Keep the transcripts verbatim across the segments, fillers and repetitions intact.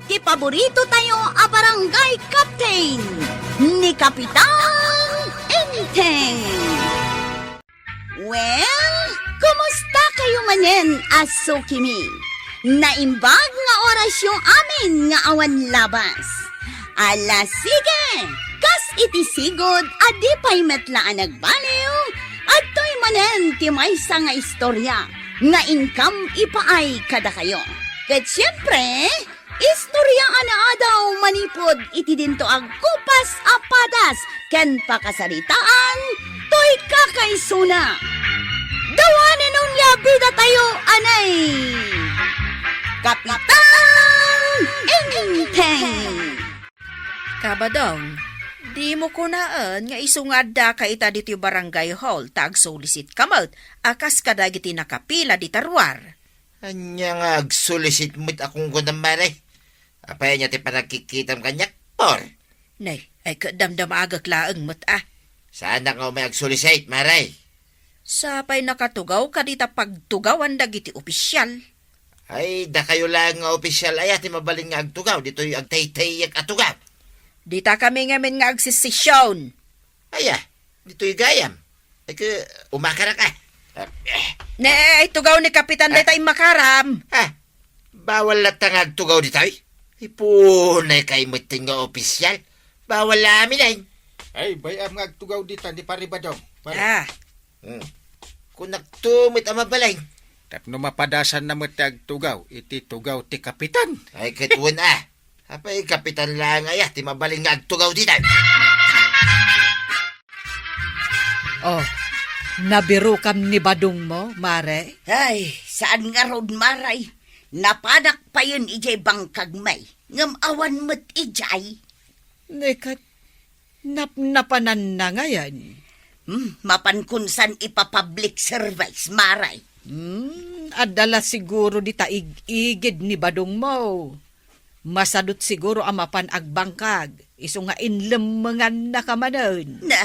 Ti paborito tayo a barangay captain, ni Kapitan Enteng. Well, kumusta kayo manen a sukimi? Naimbag nga orasyo amin nga awan labas. Ala, sige! Kas iti sigud a di pay met la a nagbaliw, adtoy manen ti maysa nga istorya nga inkam ipaay kadakayo. Ket siempre, istorya a naadaw manipud iti dinto agkupas a padas ken pakasaritaan toy kakaisuna. Dawanen unay a bidatayo, anay! Kapitan Enteng! Kabadong, dimo kunaen nga isu nga addaka ita ditoy barangay hall ta agsulisit ka met a kas kadagiti nakapila dita ruar. Ania nga agsulisit met a kunkunam, Mare? Apay ania ti panagkikitam kaniak, Por? Nay, ay, ket damdamagek laeng met a. Saanak nga umay agsulisit, Mare? Sapay nakatugaw ka dita pagtugawan dagiti opisial. Ay, dakayo laeng nga opisial aya ti mabalin nga agtugaw ditoy agtaytayek a tugaw. Dita kami ngamin nga agsesesyon. Aya, ditoy gayam. Ay, ke, umakarak a. Ah, eh. Ne, ay, tugaw ni Kapitan Ah. dayta immakaram. Ah, bawal latta nga agtugaw ditoy? Ipunay kay metten nga opisial. Bawal la amin ay. Ay, bay-am nga agtugaw dita ni Pare Badong. Pare. Ah. Hmm. Kunak to met a mabalin. Tapno mapadasan na met ti agtugaw, iti tugaw ti kapitan. Ay, ket wen a. Apay, kapitan laeng aya ti mabalin nga agtugaw dita? Oh, nabirokam ni Badong mo, Mare? Ay, saan ngarud, Mare. Napanak payen idiay bangkag, may. Ngem awan met idiay. Nekat, napnapananna ngayen. Hmm, mapan kunsan ipa-public service, Mare. Hmm, adda la siguro dita ig-igid ni Badong mo. Masadut siguro a mapan agbangkag, isu nga inlemmengannaka manen. Na,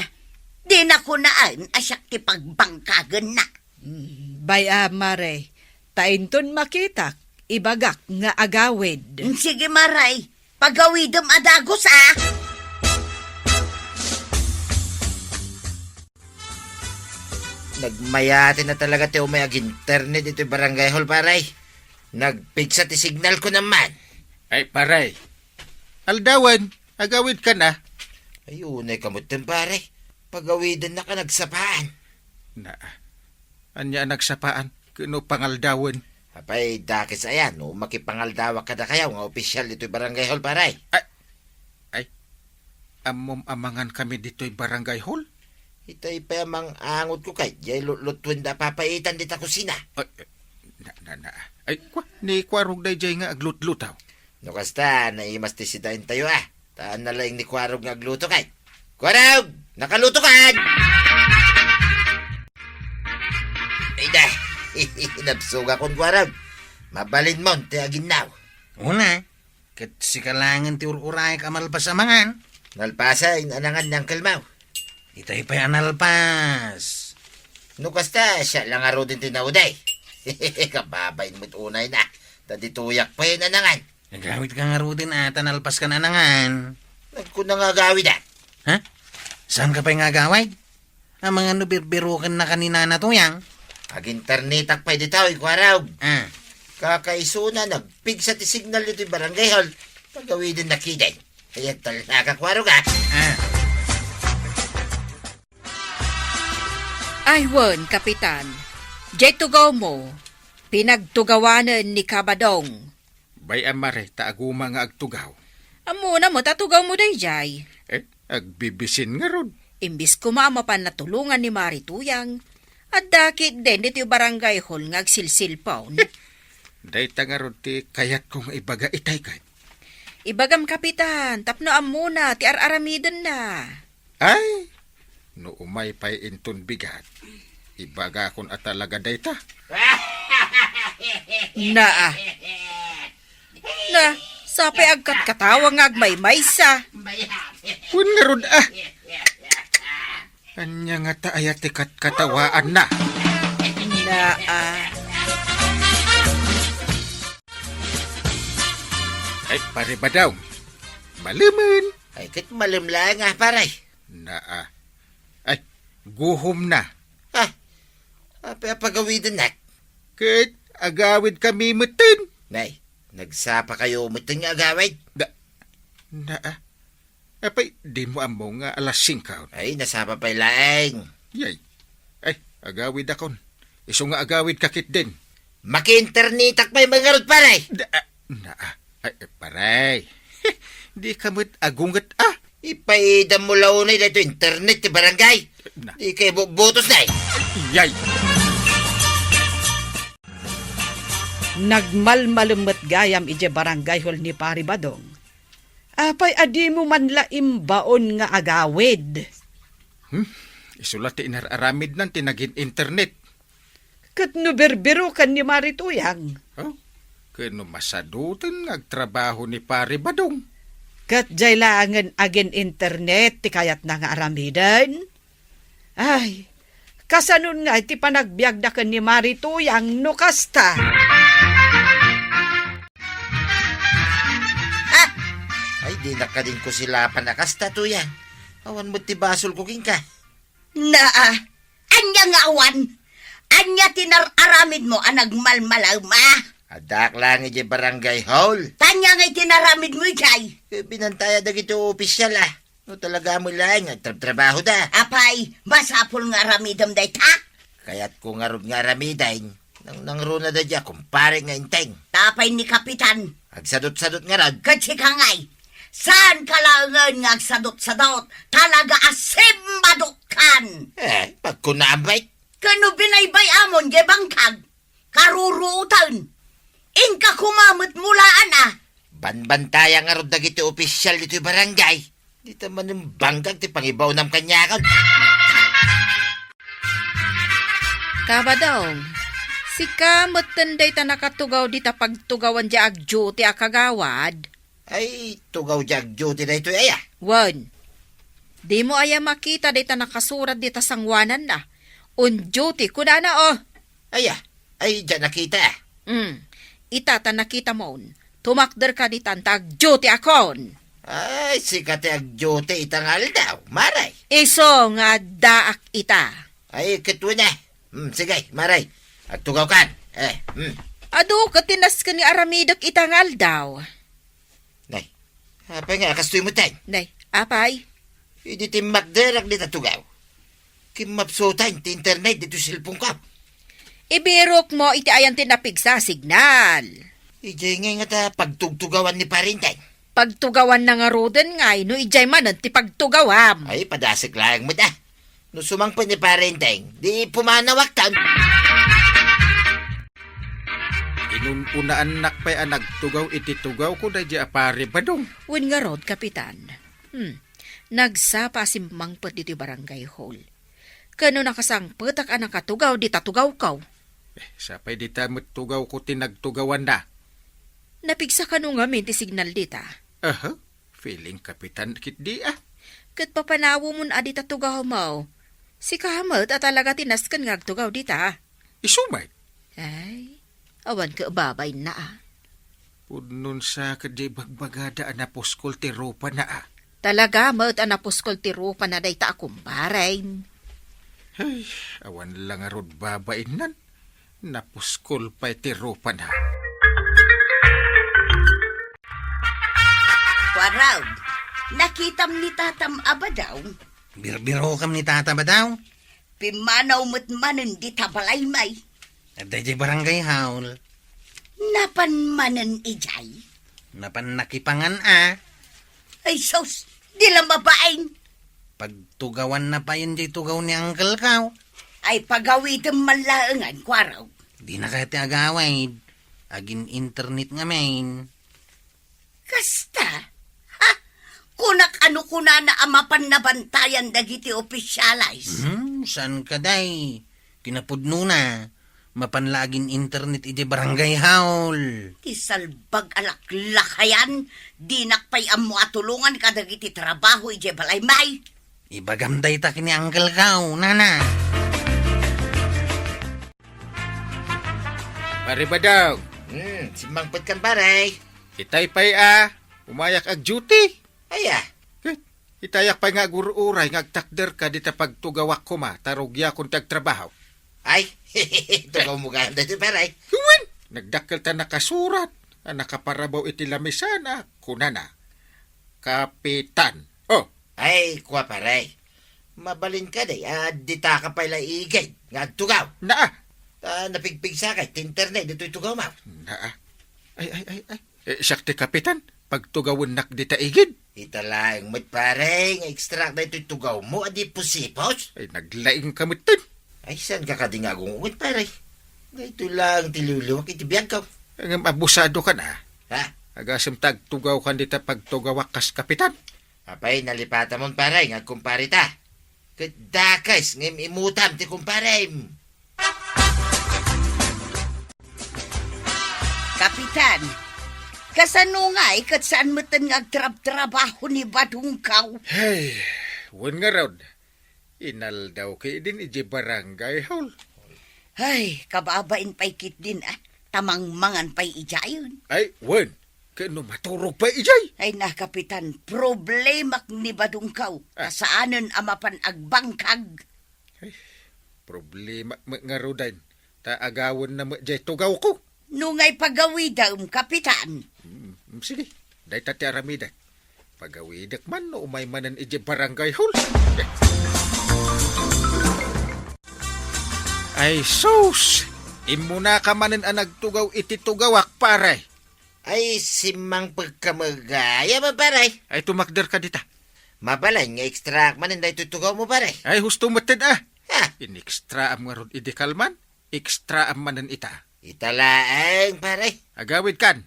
dina kunaen a siak ti pagbangkagenna. Hmm, bay-am, Mare, ta inton makitak, ibagak nga agawid. Hmm, sige, Mare, pagawidem a dagus, a. Nagmayat na talaga ti umay ag-internet iti barangay hall, Pare. Nagpigsa ti signal ko naman. Ay, Pare. Aldawen, agawid ka na. Ay, unay ka met, Pare. Pagawidennaka nagsapaan. Na, ania a nagsapaan? Ken no pangaldawen? Apay, dakes aya no makipangaldawak kadakayo nga opisial ditoy barangay hall, Pare. Ay, ay, ammom a mangan kami ditoy barangay hall? Itay pay a mang-angotko kay, diay lutlutuenda a papaitan dita kusina. Ay, na, na, na. Ay, kua, ni Kuarog daydiay nga aglutluto. No kasta, naimas ti sidaentayo, a. Ta nalaing ni Kuarog nga agluto kay. Kuarog! Nakaluto kan! Ay da! Nabsugakon, Kuarog. Mabalinmon ti aginnaw. Una, ket sika laengen ti ur-uraek a malpas a mangan. Nalpasa, in-anangan ni Uncle Mau. Itay pay a nalpas. No kasta, siak la ngaruden ti nauday. Kababain met unay na. Ta ditoyak pay in-anangan. Agawid ka ngaruden a ta nalpas kan anangan. Nagkuna nga agawid, a. Ha? Saan ka pay nga agawid? Amangan no birbiruken na ka ni Nana Tuyang? Aginternetak pay ditoy, Kuarog. Ah. Kakaisuna, nagpigsa ti signal ditoy barangay hall. Pagawiden na kiden. Ay, agtalna ka, Kuarog, a. Ah. Ay, wen, Kapitan. Jay tugaw mo. Pinagtugawanen ni Kabadong. Bay-am, Mare, ta aguma nga agtugaw. Ammona met a tugaw mo dayjay. Eh, agbibisin ngarud. Imbis koma a mapan natulongan ni Mare Tuyang, adda ketdin ditoy barangay hall nga agsilsilpon. Dayta ngarud ti kayatko nga ibaga itay ket. Ibagam, Kapitan, tapno ammona ti ar-aramidenna. Ay, no umay pay inton bigat, ibagakon a talaga dayta. Naa. Na, sapay agkatkatawa nga agmaymaysa. Wen ngarud, a. Ania ngata aya ti katkatawaanna? Naa. Ay, Pare Badong. Malemen. Ay, ket malem laeng a, pare. Naa. Ay, guhom na. Ah, apay a pagawidennak? Ket agawidkami metten. Nay, nagsapakayo metten nga agawid? Da, naa. Apay, dimo ammo nga alas singko? Ay, nasapa pay laeng. Yay. Ay, agawidakon. Isu nga agawidka ketdin. Maki-internetak pay ngarud, pare. Da, ah, naa. Ay, pare. Dika met agunget, ah. Ipaidam mo la unay daytoy internet ti barangay. Na. Dika ibubutos, day. Yay. Nagmalmalem met gayam idiay barangay hall ni Pari Badong. Apay a dimo man la imbaon nga agawid? Hmm? Isu la ti inar-aramidnan ti nagin-internet. Ket no birbiroken ni Mari Tuyang? Oh, ket no masadoten nga agtrabaho ni Pari Badong? Ket diay laengen agin-internet ti kayatna nga aramiden? Ay, kasanon ngay ti panagbiagda ken ni Mari Tuyang no kasta? Ah! Ay, dinak kadin kusilapan a kasta, Tuyang. Awan met ti basolko kenka. Naa, ania nga awan? Ania ti nar-aramidmo a nagmalmalem a? Addaak laeng idiay barangay hall. Ta ania ngay ti inaramidmo idiay? Eh, binantaya dagiti opisyal, ah. No talaga met laeng nga agtrabtrabahoda. Apay, masapul nga aramidem dayta? Kayatko ngarud nga aramiden, nang nangruna daydiay a kumpare nga Enteng. Ta apay ni Kapitan? Agsadutsadut ngarud. Ket sika ngay, saanka laengen nga agsadutsadut. Talaga a simmadutkan. Eh, pagkunaam pay. Ket no binaybay-amon diay bangkag, karuruoten. Inka koma met mulaan a. Banbantaya ngarud dagiti opisyal ditoy barangay. Dita manen bangkag ti pangibaonam kaniakon. Kabadong, sika metten dayta nakatugaw dita pagtugawan diay agduty a kagawad? Ay, tugaw diay agduty daytoy aya? Wen. Dimo aya makita dayta nakasurat dita sangoananna? On duty, kunana, oh. Aya, ay, diak nakita. Hmm. Ita ta nakitamon. Tumakderka ditan ta agdutyakon. Ay, sika ti agduty ita nga aldaw, Mari. Isu nga addaak ita. Ay, ket wen a. Hmm, sige, Mari. Agtugawkan. Eh, hmm. Adu ket ti nasken nga aramidek ita nga aldaw. Nay, apay nga kastoy metten? Nay, apay? Idi timmakderak dita tugaw, kimmapsutan ti internet ditoy cellphone-ko. Ibirokmo iti ayan ti napigsa a signal. Idiay ngay ngata pagtugtugawan ni Pari Enteng. Pagtugawanna ngaruden ngay no idiay manen ti pagtugawam. Ay, padasek laeng met a. No sumangpet ni Pari Enteng, di pumanawaktan. Inun-unaannak pay a nagtugaw iti tugawko daydiay a Pari Badong. Wen ngarud, Kapitan. Hmm. Nagsapa a simmangpet ditoy barangay hall. Ken no nakasangpetak a nakatugaw dita tugawko. Eh, sapay dita met tugawko ti nagtugawanna. Napigsa kano ngamin ti signal dita? Aha. Feeling Kapitan ketdi a. Ket papanawemon a dita tugawmo. Sika met a talaga ti nasken nga agtugaw dita. Isu met. Ay, awan ket babainna a. Pudno sa ket di bagbagada a napuskol ti rupana a. Talaga met a napuskol ti rupana dayta a kumparem. Ay, awan la ngarud babainnan. Napuskol pay ti rupana. Kuarog, nakitam ni Tatam a Badaw? Birbirokam ni Tata Badaw? Pimmanaw met manen dita balay, may. Adda idiay barangay hall. Napan manen idiay? Napan nakipangan a. Ay sus, di la mabain. Pagtugawanna payen diay tugaw ni uncle-ko. Ay pagawidem man laengen, kuarog. Dina kayat ti agawid. Agin-internet ngamin. Kasta? Ha? Kunak a no kunana a mapan nabantayan dagiti opisyales. Hmm, saan ka, day? Kinapudnona, mapan la agin-internet idiay barangay hall. Ti salbag a laklakayan, dinak pay ammo a tulongan kadagiti trabaho idiay balay, may. Ibagam dayta ken ni uncle-ko, nana. Pare Badong. Hmm, simmangpet kan, pare. Itay pay a, umayak ag-duty. Aya? Ket, itayak pay nga agur-uray nga agtakderka dita pagtugawak koma, ta rugiakon ti agtrabaho. Ay, tugawmo gayam daytoy, pare. Wen, nagdakkel ta nakasurat a nakaparabaw iti lamisana, kunana, Kapitan. Oh. Ay, kua, pare. Mabalin kadi a ditaka pay la igid nga agtugaw. Naa. Ta napigpigsaka ti internet ditoy tugawmo. Naa. Ay, ay, ay, ay. Eh, siak ti kapitan, pagtugawennak dita igid. Ita laeng met, pare, nga extract daytoy tugawmo a di pusipos. Ay, naglaingka metten. Ay, saanka kadi nga agunget, pare? Daytoy laeng ti liwliwak iti biagko. Ngem abusadokan, a. Ha? Agasem ta agtugawkan dita pagtugawak kas kapitan. Apay, nalipatamon, pare, nga agkumpareta. Ket dakes nga im-imutam ti kumparem. Kapitan, kasano ngay ket saan metten nga agtrabtrabaho ni Badongkaw? Hey, wen ngarud, inaldaw ketdin idiay barangay hall. Ay, kababain pay ketdin, a, ta mangmangan pay idiayen. Ay, wen, ket no maturog pay idiay? Ay na, Kapitan, problemak ni Badongkaw. Ah. Ta saanen a mapan agbangkag. Ay, problemak met ngaruden, ta agawenna met diay tugawko. No ngay pagawidem, Kapitan. Mm, mm, sige, dayta ti aramidek. Pagawidek man no umay manen idiay barangay hall. Ay sus! Immunaka manen a nagtugaw iti tugawak, pare. Ay, simmangpegka met gayam, pare. Ay, tumakderka dita. Mabalin nga extraak manen daytoy tugawmo, pare. Ay, husto metten, a. Ha? Inextraam ngarud idi kalman, extraam manen ita. Ita laeng, pare. Agawidkan.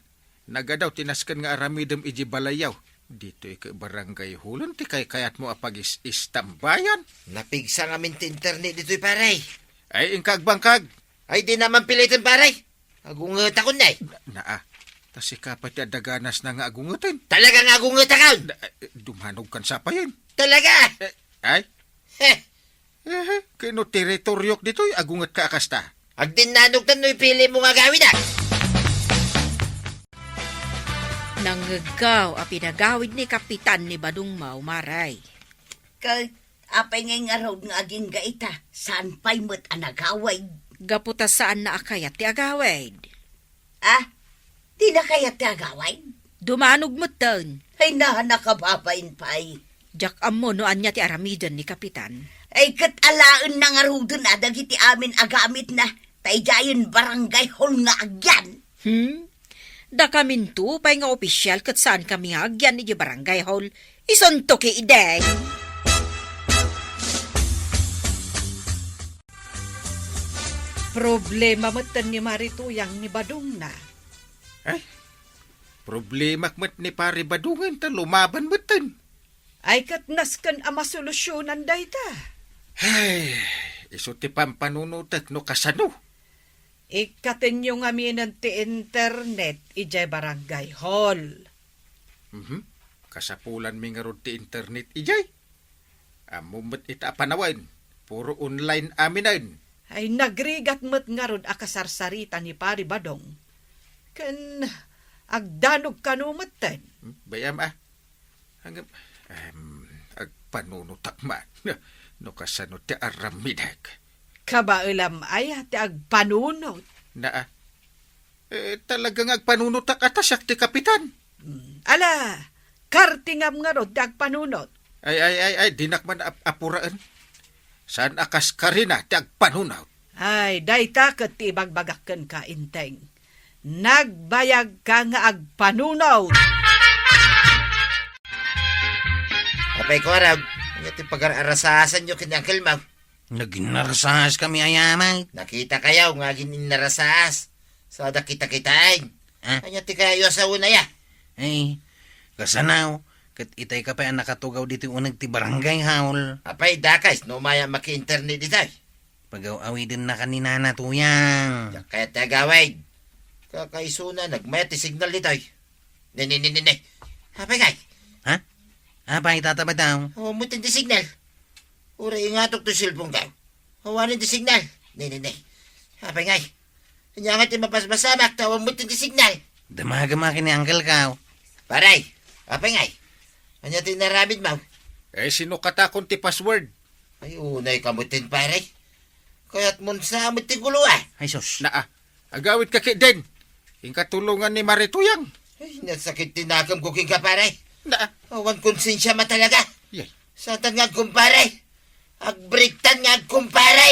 Nagadaw ti nasken nga aramidem idiay balayyo. Ditoy ket barangay hall-en ti kaykayatmo a pagis-istambayan. Napigsa ngamin ti internet ditoy, pare. Ay, inka agbangkag. Ay, dina man piliten, pare. Agungetakon, ne. Na, naa. Ta sika pay ti adda ganasna nga agungeten. Talaga nga agungetakon. Na, eh, dumanogkan sapayen. Talaga. Eh, ay? Heh. Eh, ket no teritoriok ditoy, agungetka a kasta. Agdinnanogtan no ipilim mo nga agawidak. Nangngeggaw a pinagawid ni Kapitan ni Badongmo, Maray. Ket apay ngay ngarud nga agingga ita, saan pay met a nagawid? Gapu ta saanna a kayat ti agawid. Ah, dina kayat ti agawid? Dumanog metten. Ay, na, nakababain pay. Diak ammo no ania ti aramiden ni Kapitan. Ay, ket alaenna ngaruden a dagiti amin a gamitna, ta idiayen barangay hall nga agyan. Hmm? Dakaminto pay nga opisial ket saankami nga agyan idiay barangay hall. Isunto ketdin. Problema metten ni Mari Tuyang ni Badongna. Ay, problemak met ni Pari Badongen ta lumaban metten. Ay, ket nasken a masolusyonan dayta. Ay, isu ti pampanunotek no kasano. Ikkatenyo ngaminen ti internet idiay barangay hall. Mhm. Kasapulanmi ngarud ti internet idiay. Ammom met ita a panawen, puro online aminen. Ay, nagrigat met ngarud a kasarsarita ni Pari Badong. Ken agdanog kano metten. Hmm, bay-am a. Ngem, em, agpanunotak man. No kasano ti aramidek. Kabaelam aya ti agpanunot? Naa. Eh, talaga nga agpanunotak a ta siak ti kapitan. Hmm. Ala, kartingam ngarud ti agpanunot. Ay, ay, ay, ay, dinak man ap-, apuraen. Saan a kas karina ti agpanunot? Ay, dayta ket ti ibagbagak kenka, Inteng. Nagbayagka nga agpanunot. Apay ko arag, ania ti pagar-arasasanyo ken ni Uncle Mau? Naginarasas kami, ayaman. Nakita kayo nga agin-inarasas. Sa dakita-kitain. Ah? Ania ti kayo asawen aya? Ay, kasanaw, ket itay ka pay a nakatugaw ditoy uneg ti barangay hall. Apay, dakes, no maya maki-internet itay. Pagaw-awiden na ka ni Nana Tuyang. Diak kayat ti agawid. Kakaisuna, nagmayat ti signal ditoy. Ne, ne, ne, ne, ne. Apay ngay? Ha? Apay, tata, bataw? Oh, mutin ti signal. Uray ingatok ti cellphone ka. Awanen ti signal. Ne, ne, ne. Apay ngay? Ania nga ti mapaspasamak, ta awan mutin ti signal. Damagem a ken ni Uncle Kao. Pare, apay ngay? Ania ti inaramidmo? Eh, sinukatakon ti password. Ay, unay ka met, pare. Kayatmon sa met ti gulo, ah. Ay, sus. Naa, agawid ka ketdin. Inka tulongan ni Mari Tuyang. Ay, nasakit ti nakemko kenka, pare. Naa. Awan konsensiam talaga. Yay. Saantan nga agkumpare? Agbreaktan nga agkumpare!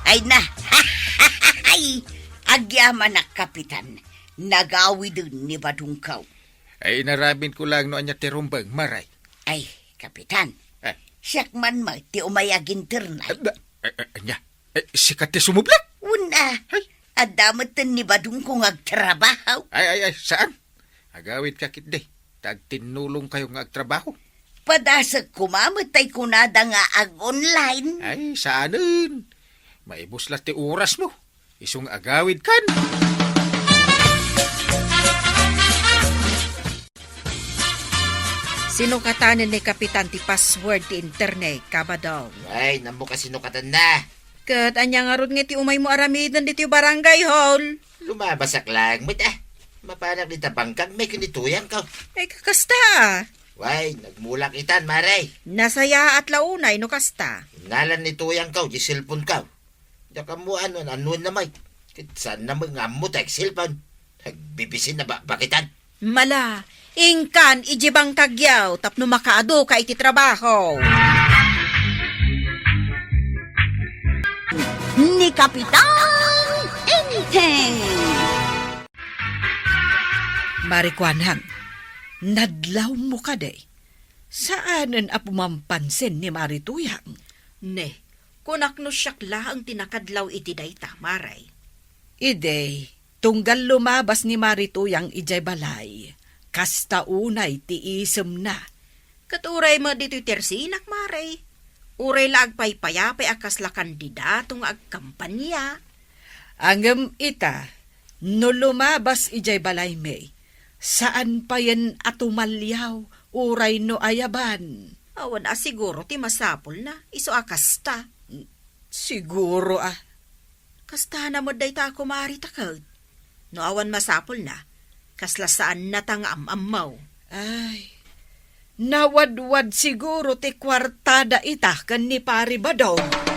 Ay na! Ay! Agyamanak, Kapitan. Nagawiden ni Badongko. Ay, inaramidko laeng no ania ti rumbeng, Mari. Ay, Kapitan. Eh. Siak man met ti umay aginternay. Eh, ba-, eh, eh, ania? Eh, sika ti sumublak? Wen a. Ay. Adda metten ni Badongko nga agtrabaho. Ay, ay, ay, saan? Agawid ka ketdi, ta agtinnulong kayo nga agtrabaho. Padasek koma met tay kunada nga ag-online. Ay, saanen. Maibus la ti oras mo. Isu nga agawid kan. Sinukatanen ni Kapitan ti password ti internet, Kabadong. Ay, nammo ka sinukatanna. Ket ania ngarud nga ti umaymo aramiden ditoy barangay hall? Lumabasak laeng met, ah. Mapanak dita bangkag may kinituyangko. Ay, kakasta. Way, nagmulak itan, Mari. Nasayaat la unay no kasta. Innalan ni Tuyangko, di cellphoneko. Diak ammo anuan-anuan na may. Ket saan na met nga ammo ta ag-cellphone. Nagbibisin na ba, bakitan? Mala, inkan iji bangkagyo tapno makaadu ka iti trabaho. Ni Kapitan Enteng. Mari Kuanang, nadlawmo kadi? Saanen a pumampansin ni Mari Tuyang. Ne, kunak no siak laeng ti nakadlaw iti dayta, Mari. Idi, tunggal lumabas ni Mari Tuyang idiay balay, kasta unay ti isemna. Ket uray met ditoy tersinak, Mari. Uray la agpaypayapay a kasla kandidato nga agkampanya. Ngem ita, no lumabas idiay balaymi, saan payen a tumaliaw uray no ayaban. Awan a siguro ti masapulna, isu a kasta. Siguro a. Kasta na met dayta a kumari ta ket. No awan masapulna, kasla saannata nga am-ammo. Ay, nawadwad siguro ti kuartada ita ken ni Pari Badong.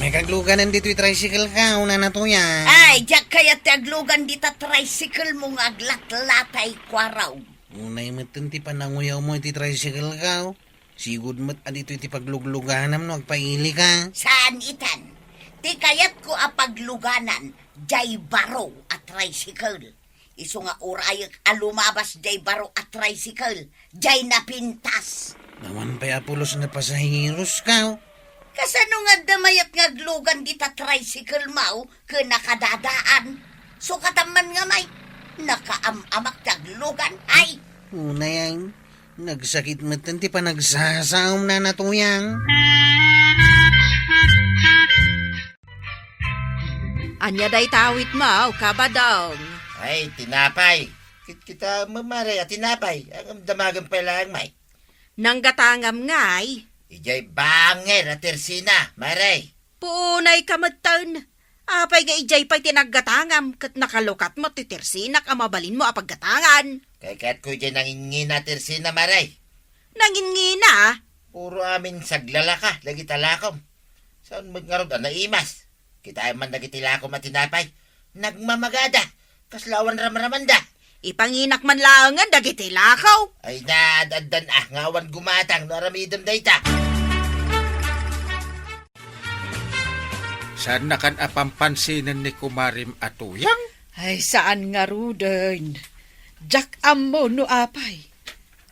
May kagluganan ditoy tricycle ka, una na tuya. Ay, diak kayat ti aglugan dita tricycle mo nga aglatlatay, kuaraw. Unay metten ti pananguyawmo iti tricycle ka, oh. Sigud met a ditoy ti paglugluganam no agpaili ka. Saan itan? Ti kayatko a pagluganan, jay baro a tricycle. Isu nga urayek a lumabas jay baro a tricycle, jay napintas. Awan pay a pulos nga pasaheros ka, oh. Kasano nga adda mayat nga aglugan dita tricycle mo ken nakadadaan? Sukatan man nga may, nakaam-amak ti aglugan, ay! Unay, ay. Nagsakit metten ti panagsasaom, Nana Tuyang. Ania dayta awitmo, Kabadong? Ay, tinapay. Kit-, kita, Mari, a tinapay. Ang damagan pay laeng, may. Nanggatangam ngay? Ijay banger a tersina, Mari. Puunay ka metten. Apay nga ijay pay ti naggatangam ket nakalukat met ti tersinak a mabalinmo a paggatangan? Kayatko ijay nangingina a tersina, Mari. Nangingina? Puro amin saglalaka dagita lakom. Saan met ngarud a naimas? Kitaem man dagiti lakom a tinapay. Nagmamagada. Kasla awan ramramanda. Ipanginak man laengen dagiti lakaw. Ay, naad-addan a nga awan gumatang no aramidem dayta. Saannakan a pampansinen ni kumarim a Tuyang? Ay, saan ngaruden. Diak ammo no apay.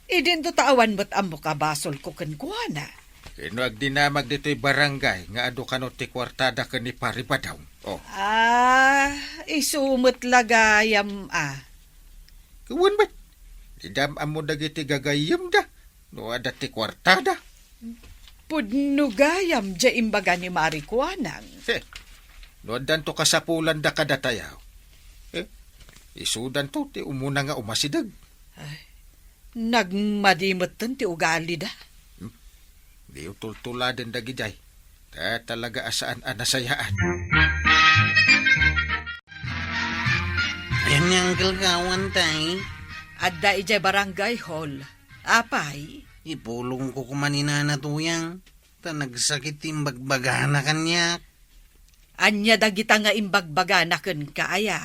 Idinto ta awan met ammo kabasolko kenkuana. Ken no agdinamag ditoy barangay nga adu kano ti kuartada ken ni Pari Badong. Oh. Ah, isu met la gayam a. Wen met, dida ammo dagiti gagayyemda no adda ti kuartada. Pudno gayam diay imbaga ni Mari Kuanang. He, no addanto kasapulanda kadatayaw. Eh, isudanto ti umuna nga umasideg. Ay, nagmadi metten ti ugalida. Hmm. Diyo tultuladen dagidiay. Ta talaga a saan a nasayaan. Ayan ni Uncle Kawan, tay. Adda idiay barangay hall. Apay? Ipulongko koma ni Nana Tuyang. Ta nagsakit ti imbagbagana kaniak. Ania dagita nga imbagbagana kenka, aya?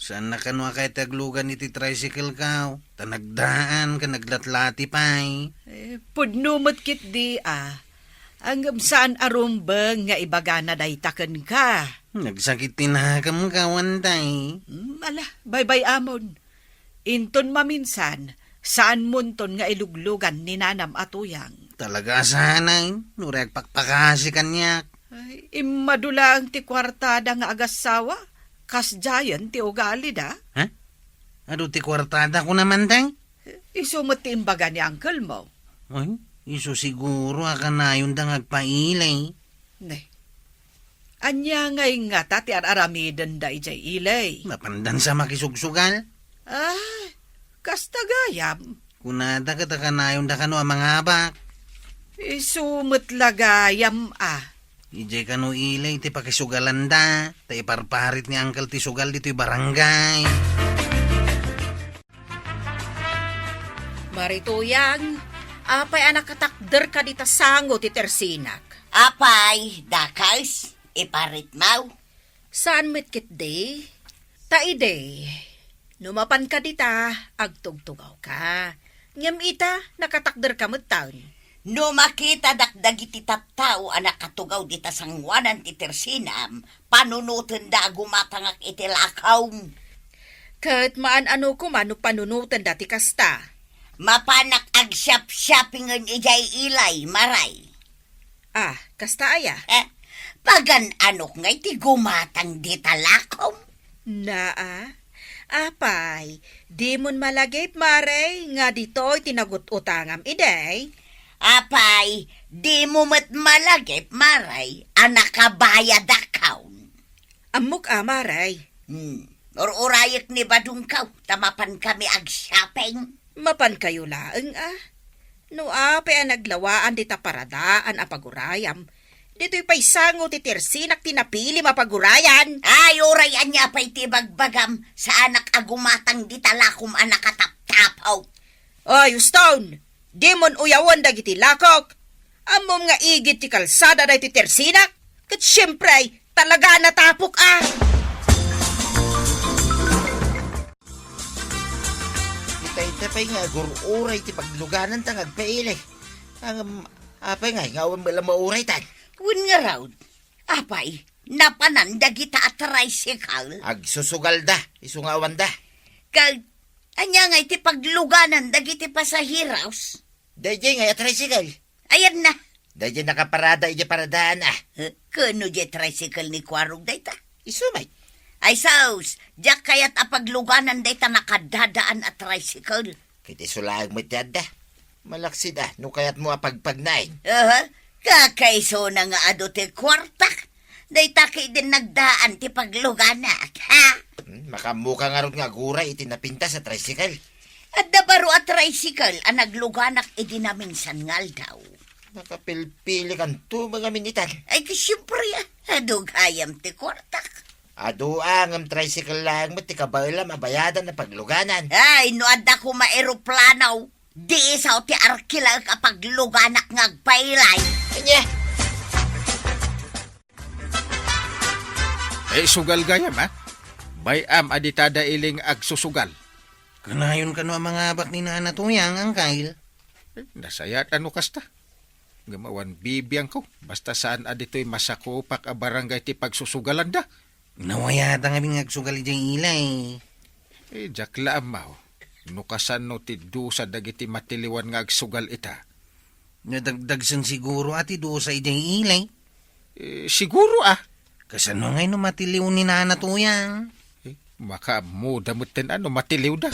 Saanna kano a kayat ti aglugan iti tricycle-ko, ta nagdaan ken naglatlati pay. Eh, pudno met ketdi a. Ngem saan a rumbeng nga ibagana dayta kenka. Nagsakit ti nakemko, tay. Hmm, ala, baybay-amon. Inton maminsan, saanmonton nga iluglugan ni nanam a Tuyang. Talaga a saan, no agpakpakasi kaniak. Ay, immadu laeng ti kuartada nga agassawa, kasdiayen ti ugalida. Ha? Adu ti kuartada kunam, tay? Isu met ti imbaga ni uncle mo. Ay, isu siguro a kanayonda nga agpailay. Ne. Ania ngay ngata ti ar-aramidenda idiay ilay? Napandan sa makisugsugal? Ay, kasta gayam. Kunada ket a kanayonda kano a mangabak. Isu met la gayam a. Idiay kano ilay ti pakisugalanda, ta iparparit ni Uncle ti sugal ditoy barangay. Mari Tuyang, apay a nakatakderka dita sango ti tersinak? Apay, dakes, iparitmaw. Saan met ketdi? Ta idi, no mapanka dita, agtugtugawka. Ngem ita, nakatakderka metten. No makitadak dagiti tattao a nakatugaw dita sangoanan ti tersinam, panunotenda a gumatangak iti lakom. Ket maan-ano koma no panunotenda ti kasta? Mapanak agsiapsiapingen idiay ilay, Maray. Ah, kasta aya? Eh, pagan-anok ngay ti gumatang dita lakom? Naa, apay, dimon malagip, Maray, nga ditoy ti nagut-utangam idi? Apay, dimo met malagip, Maray, a nakabayadakon. Ammok a, Maray. Hmm. Ur-urayek ni badongko, ta mapankami ag-shopping. Mapankayo laeng a. No apay a naglawaan dita paradaan a pagurayam, ditoy pay sango ti tersinak ti napilim a pagurayan. Ay, uray ania pay ti bagbagam, saanak a gumatang dita lakom a nakataptapaw. Ay, uston! Dimon uyawen dagiti lakok. Ammom nga igid ti kalsada daytoy tersinak. Ket siempre, talaga a natapok a. Itay pay nga agur-uray ti paglugananta nga agpaili. Ngem, apay nga, nga awan met la mauraytan? Wen ngarud, apay, napanan dagita a tricycle? Agsusugalda, isu nga awanda. Kag, ania ngay ti pagluganan dagiti pasaheros? Daydiay ngay a tricycle. Ayanna. Daydiay nakaparada idiay paradaan a. Eh, kano diay tricycle ni Kuarog dayta? Isu met. Ay sus, diak kayat a pagluganan dayta nakadadaan a tricycle. Ket isu laeng met ti adda. Malaksid a, no kayatmo a pagpagnaen. Aha, kakaisuna nga adu ti kuartak. Dayta ketdin nagdaan ti pagluganak, ha? Hmm, makaammoka ngarud nga aguray iti napintas a tricycle. Adda baro a tricycle a nagluganak idi naminsan nga aldaw. Nakapilpilikanto nga minitan. Ay, ti siempre, ah. Adu gayam ti kuartak. Adu a, ngem tricycle laeng met ti kabaelam a bayadan a pagluganan. Ay, no adda koma eroplano, di isu ti arkilaek a pagluganak nga agpailay. Ania? Eh, sugal gayam, a? Bay-am a ditada iling agsusugal. Kanayon kano a mangabak ni Nana Tuyang, Angkayl? Eh, nasayaat a no kasta. Ngem awan bibiangko, basta saan a ditoy masakupak a barangay ti pagsusugalanda. Nawayata ngamin nga agsugal idiay ilay. Eh, diak la ammo. No kasano ti dusa dagiti matiliwan nga agsugal ita? Nadagdagsen siguro a ti dusa idiay ilay. Eh, siguro, a. Kasano ngay no matiliw ni Nana Tuyang? Eh, makaammoda metten a no matiliwda.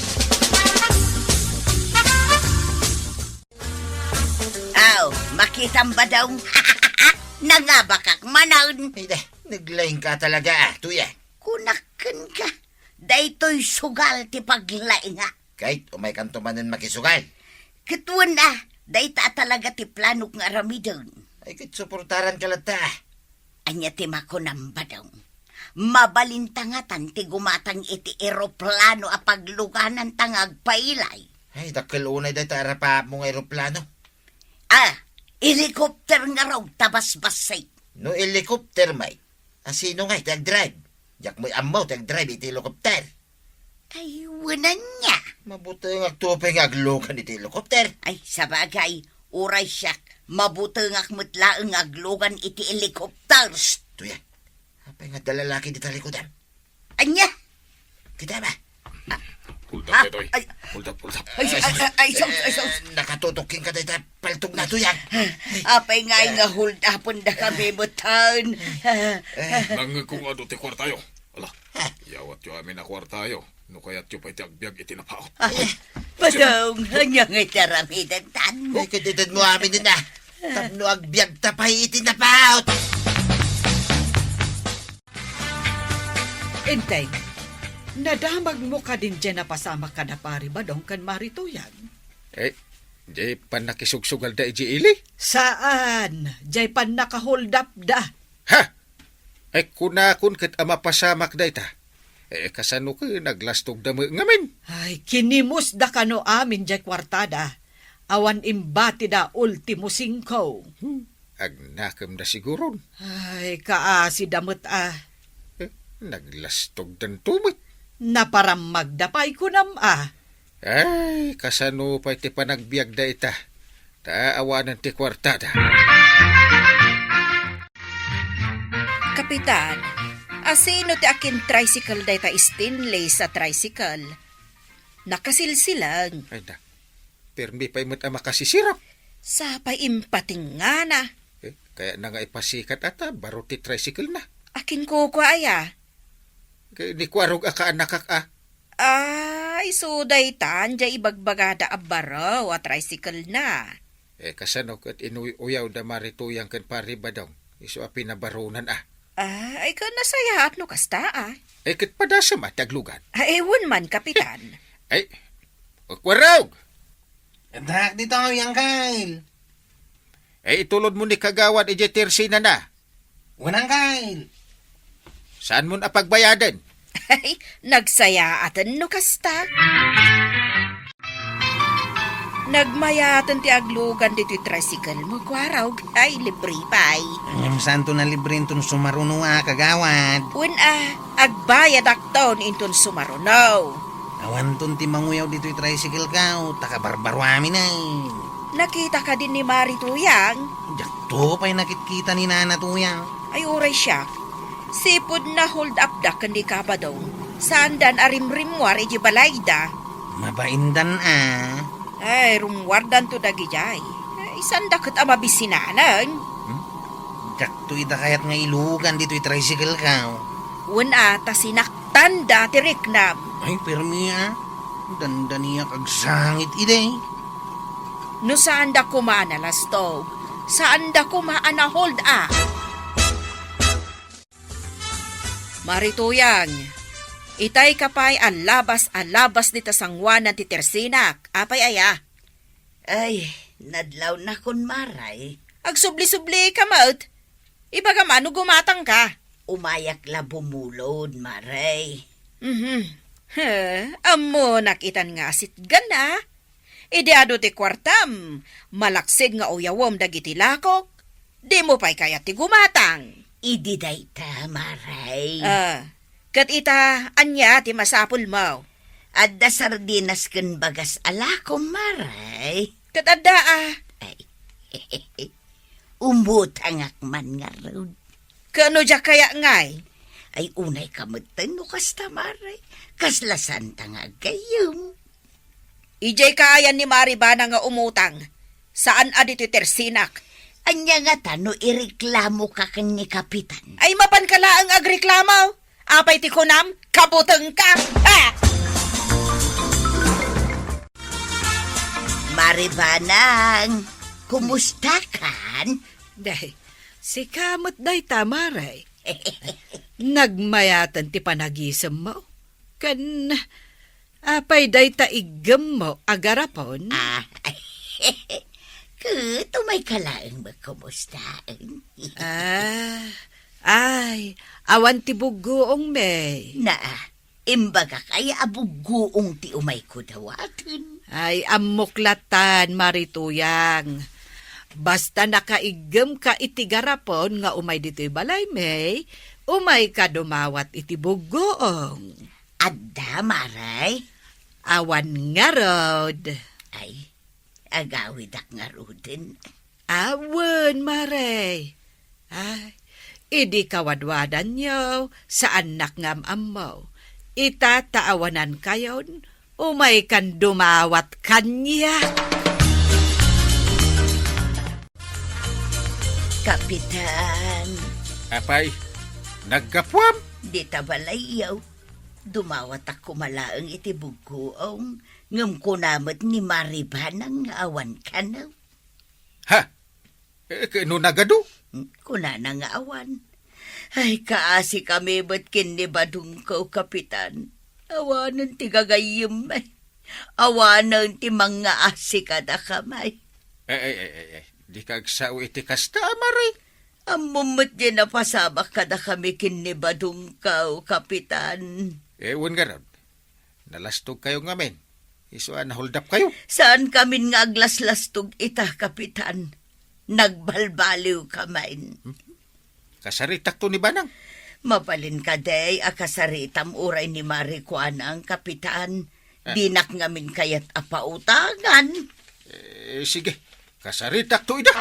Aw, makitam, Badong? Nangabakak manen. Ay, da, naglaingka talaga, a, Tuyang. Kunak kenka, daytoy sugal ti paglaingak. Ket umaykanto manen makisugal. Ket wen a, dayta a talaga ti planok nga aramiden. Ay, ket suportaranka latta. Ania ti makunam, Badong? Mabalinta ngatan ti gumatang iti eroplano a paglugananta nga agpailay? Ay, dakkel unay dayta arapaapmo nga eroplano. Ah, helicopter ngarud ta basbassit. No helicopter met, a sino ngay ti agdrive? Diak met ammo ti agdrive iti helicopter. Ay, wen ania. Mabutengak to pay nga aglugan iti helicopter. Ay, sabagay, uray siak, mabutengak met laeng nga aglugan iti helicopter. Shh, tuyan. Apay nga adda lalaki dita likudam? Ania? Kita ba? Hold up, Toy. Ay. Hold up, hold up. Ay, ay, ay, ay, sus, ay, sus. Eh, nakatutok kenka dayta paltog na, tuyan. Apay nga ay nga hold upendakami met. Nangngegko nga adu ti kuartayo. Ala, iyawatyo amin a kuartayo. No kayatyo pay ti agbiag iti napaut. Ay, Badong, ania nga iti aramidentan? Ay, kadidadmo amin din, ah. Tapno agbiagta pay iti napaut. Enteng, nadamagmo kadin diay napasamak kada Pari Badong ken Mari Tuyang? Eh, diay pannakisugsugalda idiay ili? Saan, diay pannakaholdapda. Ha? Ay, kunakon ket a mapasamak dayta. Eh, kasano ket naglastogda met ngamin? Ay, kinimusda kano amin diay kuartada. Awan imbatida ultimo singko. Hmm, agnakemda siguron. Ay, kaasida met a. Eh, naglastogdanto met. Naparammagda pay kunam a. Ay, kasano pay ti panagbiagda ita? Ta awanen ti kuartada. Kapitan, asino ti akin-tricycle dayta stainless a tricycle? Nakasilsilang. Ay na, permi pay met a makasisirap. Sapay impatingngana. Eh, kayatna nga ipasikat a ta baro ti tricycle na. Akin kukua aya? Kay ni Kuarog a kaanakak a. Ay, isu daytan, diay ibagbagada a baro a tricycle na. Eh, kasano ket inuy-uyawda Mari Tuyang ken Pari Badong? Isu a pinabaronan a. Ah, ay, ket nasayaat no kasta a. Eh, ket padasem a ti aglugan. Ah, eh, wen man, Kapitan. Ay, Kuarog! Addak ditoy, Angkel. Eh, itulodmo ni Kagawad idiay tersinana. Wen, Angkel. Saanmon a pagbayaden? Ay, nagsayaaten no kasta. Nagmayaten ti aglugan ditoy tricycle mo, Kuarog. Ay, libre pay. Ngem saanton a libre inton sumaruno a, Kagawad? Wen a, agbayadakton inton sumaruno. Awanton ti manguyaw ditoy tricycle ko, ta kabarbaroamin ay. Nakita ka din ni Mari Tuyang? Diakto pay nakitkita ni Nana Tuyang. Ay, uray siak. Sipud na-hold up da ken ni Kabadong. Saandan a rimrimmuar idiay balayda. Mabaindan a. Ay, rummuardanto dagidiay. Ay, saanda ket a mabisinaneng. Hmm? Diakto ida kayat nga ilugan ditoy tricycle ko. Wen a, ta sinaktanda ti riknam. Ay, permi a. Dandaniak agsangit idi. No saanda koma a nalastog, saanda koma a na-hold up. Mari Tuyang, itay ka pay a labas a labas dita sangoanan ti tersinak. Apay aya? Ay, nadlawnakon, Mari. Agsubli-subli ka met. Ibagam a no gumatang ka. Umayak la bumulod, Mari. Mhm. He, ammonak itan nga asitgan a. Idi adu ti kuartam, malaksid nga uyawem dagiti lakok. Dimo pay kayat ti gumatang. Idi dayta, Mari. Ah, ket ita, ania ti masapulmo? Adda sardinas ken bagas a lakom, Mari. Ket adda a. Ay, umutangak man ngarud. Ket no diak kaya ngay? Ay, unay ka metten no kasta, Mari. Kasla saanta nga aggayyem. Idiay kaayan ni Mari Bana nga umutang, saan a ditoy tersinak. Ania ngata no ireklamo ka ken ni Kapitan? Ay, mapan ka laeng agreklamo. Apay ti kunam, kabuteng ka. Ha! Mari Banang, kumusta kan? Day, sika met dayta, Mari. Nagmayaten ti panagisemmo. Ken apay dayta iggemmo a garapon? Ah, ket umay ka laeng met kumustaen. Ah, Ay, awan ti buggoong, May. Naa, imbagak aya a buggoong ti umayko dawaten? Ay, ammok latan, Mari Tuyang. Basta nakaiggemka iti garapon nga umay ditoy balay, May, umayka dumawat iti buggoong. Adda, Mare? Awan ngarud. Ay, agawidak ngaruden. Awan, Mare. Ay, idi kawadwadanyo, saannak nga am-ammo. Ita ta awanankayon, umaykan dumawat kaniak. Kapitan. Apay, naggapuam? Dita balayyo. Dumawatak koma laeng iti buggoong, ngem kuna met ni Mari Banang nga awan kano. Ha? Eh, ket no nagadu? Kunana nga awan. Ay, kaasikami met ken ni Badongko, Kapitan. Awanen ti gagayyem, ay. Awanen ti mangngaasi kadakami. Ay, ay, ay, ay, ay. Dika agsao iti kasta, Mari. Ammom met diay napasamak kadakami ken ni Badongko, Kapitan. Eh, wen ngarud. Nalastogkayo ngamin. Isu a nahuldapkayo. Saankamin nga aglaslastog ita, Kapitan. Nagbalbaliwkamin. Hmm? Kasaritakto ni Banang. Mabalin kadi a kasaritam uray ni Mari Kuanang, Kapitan. Ah. Dinak ngamin kayat a pautangan. Eh, sige. Kasaritakto ida.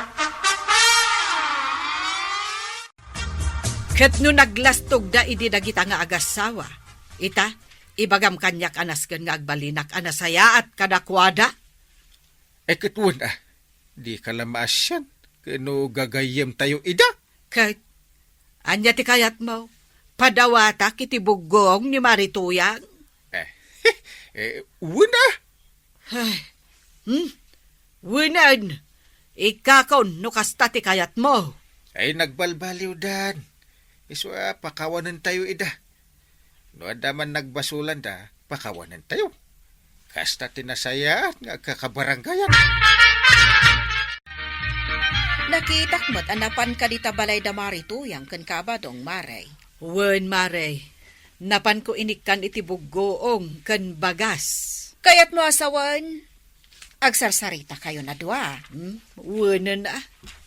Ket no naglastogda idi dagita nga agassawa, ita, ibagam kaniak a nasken nga agbalinak a nasayaat kadakuada? Eh, ket wen a, dika la maasian, ket no gagayyemtayo ida? Ket, ania ti kayatmo? Padawatak iti buggoong ni Mari Tuyang? Eh, eh, wen a. Ay, hmm? Wenen, ikkakon no kasta ti kayatmo. Ay, nagbalbaliwdan. Isu a, pakawanentayo ida. No adda man nagbasolanda, pakawanentayo. Kasta ti nasayaat nga agkakabarangayan. Nakitak met a napan kadita balay da Mari Tuyang ken Kabadong, Mare. Wen, Mare. Napanko inikkan iti buggoong ken bagas. Kayatmo a sawen, agsarsarita kayon a dua. Hmm? Wenen a,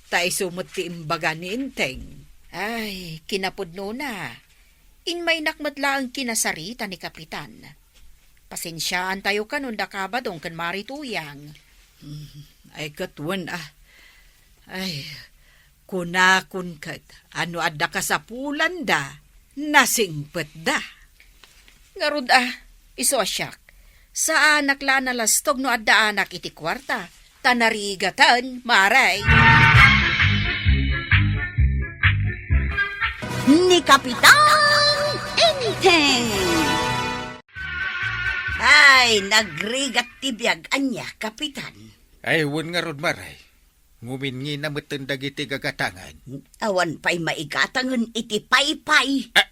ta isu met ti imbaga ni Enteng. Ay, kinapudnona. Inmaynak met laeng kinasarita ni Kapitan. Pasensiaantayo kanon da Kabadong ken Mari Tuyang. Hmm, ay ket wen a. Ay, kunakon ket a no adda kasapulanda, nasingpetda. Ngarud a, isu a siak, saanak la a nalastog no addaanak iti kuarta, ta narigaten, Mare. Ni Kapitan Enteng. Ay, nagrigat ti biag. Ania, Kapitan? Ay, wen ngarud, Mare. Nguminngina metten dagiti gagatangen. Awan pay maigatangen iti paypay. Ah,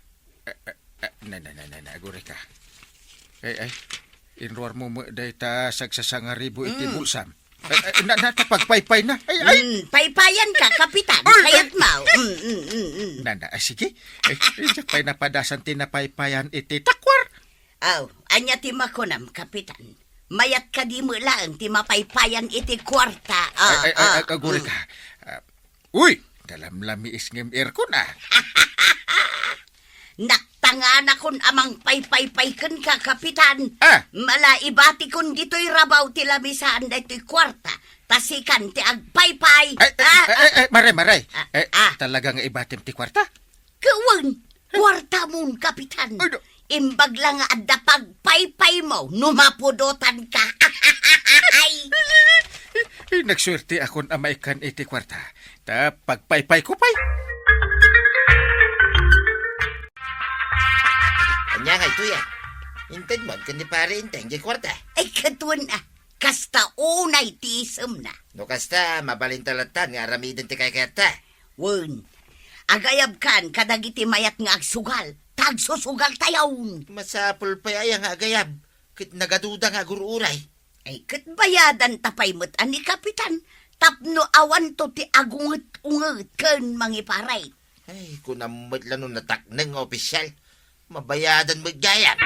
ah, ah, ah, na, na, na, na, na, agurayka. Ay, ay, inruarmo met dayta sagsasangaribu iti Mm. bulsam. Ay, ay, na, na, ta pagpaypay na. Ay, ay. Mm, paypayan ka, Kapitan. Ay, ay. Kayat mo. Mm, mm, mm, mm. Na, na, ah, sige. Ay, ay, diak pay napadasan ti napaypayan iti takwar. Aw, ania ti makunam, Kapitan? Mayat kadi met laeng ti mapaypayan iti kuarta. Ah, Ay, ay, ay, ah, ag-, aguri mm. ka. Ah, uy, nalamlamiis ngem aircon, ah. Naktanganakon a mangpaypaypay kenka, Kapitan. Ah. Mala ibatikon ditoy rabaw ti lamisaan daytoy kuarta. Ta sikan ti agpaypay. Ay, ay, Ah, ay, ah. ay, ay, Mare, Mare. Ah, Eh, ah. talaga nga ibatim ti kuarta? Kawan, kuartamon, Kapitan. Ay, da- Imbag la nga adda pagpaypaymo no mapudotan ka. Ay. Ay, nagsuerte akon a maikkan iti kuarta. Ta pagpaypay ko pay. Ania nga itoy, ah? Inted mo ken ni Pare Enteng diay kuarta. Ay, kaduan, ah. Kasta unay ti isemna. No kasta, mabalinta latta nga aramiden ti kaykayatta. Wen, agayabkan kadagiti mayat nga agsugal, ta agsusugaltayon. Masapul pay aya nga agayab, ket nagaduda nga agur-uray. Ay, ket bayadanta pay met a ni Kapitan, tapno awanto ti agunget-unget ken mangiparay. Ay, kunam met la no natakneng nga opisyal. Mabayadan met gayam.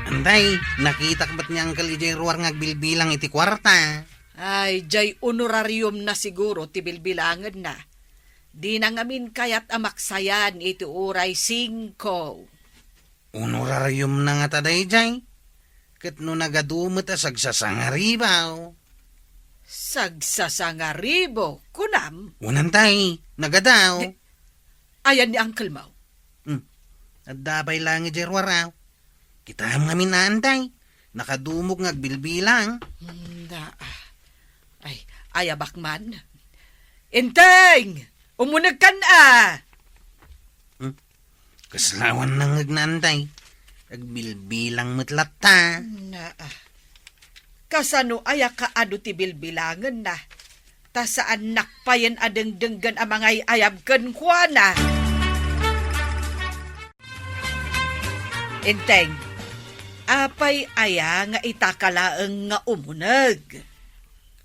Antay, nakitak met ni Uncle idiay ruar nga agbilbilang iti kuarta. Ay, jay honorarium na siguro ti bilbilangenna. Dina ngamin kayat a maksayan iti uray singko. Honorarium na ngata dayjay. Ket no nagadu met a sagsasangaribaw. Sagsasangaribo, kunam? Wen, antay, nagadaw. Di, ayan ni uncle mo? Hmm. Adda pay laeng idiay ruar. Kitaem ngamin, antay. Nakadumog nga agbilbilang. Hmm, na, ay, ayabak man. Enteng! Umunegkan a! Hmm? Kasla awan nangngegna, antay. Agbilbilang met latta. Na, ah. Kasano aya kaadu ti bilbilangenna? Ta saannak payen a dengdenggen a mangay-ayab kenkuana. Enteng, apay aya nga itaka laeng nga umuneg?